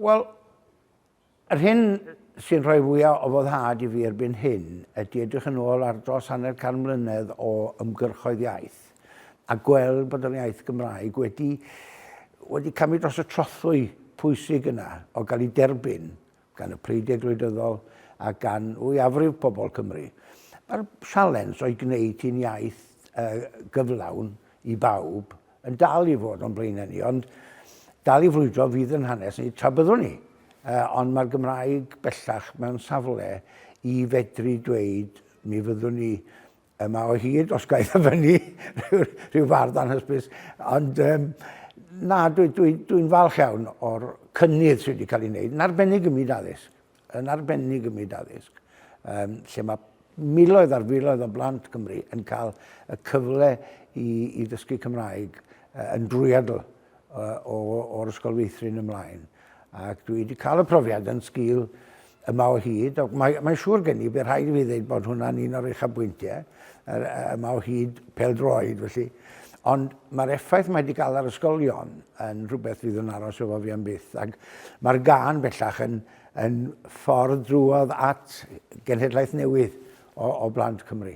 Wel, yr hyn sy'n rhoi fwyaf o foddhad i fi erbyn hyn ydy edrych yn ôl ar dros hanner can mlynedd o ymgyrchoedd iaith a gweld bod yr iaith Gymraeg wedi, wedi camu dros y trothwy pwysig yna o gael ei derbyn gan y pleidiau gwleidyddol a gan fwyafrif pobl Cymru. Mae'r sialens o'i gwneud hi'n iaith uh, gyflawn i bawb yn dal i fod o'n blaenau ni, ond dal i frwydro fydd yn hanes ni tra byddwn ni. Uh, ond mae'r Gymraeg bellach mewn safle i fedru dweud mi fyddwn ni yma o hyd, os gael ddyfynnu rhyw, rhyw fardd anhysbys. Ond um, na, dwi'n dwi, dwi, dwi falch iawn o'r cynnydd sydd wedi cael ei wneud, yn arbennig ym myd addysg, yn arbennig ym myd addysg, um, lle mae miloedd ar filoedd o blant Cymru yn cael y cyfle i, i ddysgu Cymraeg uh, yn drwyadl uh, o'r ysgol feithrin ymlaen. Ac dwi wedi cael y profiad yn sgil yma o hyd. Mae, mae siŵr gen i, bydd rhaid i fi ddweud bod hwnna'n un o'r uchafbwyntiau, yma o hyd pêl-droed felly. Ond mae'r effaith mae wedi cael ar ysgolion yn rhywbeth fydd yn aros efo fi am byth. Ac mae'r gân bellach yn, yn ffordd drwodd at genhedlaeth newydd o, o blant Cymru.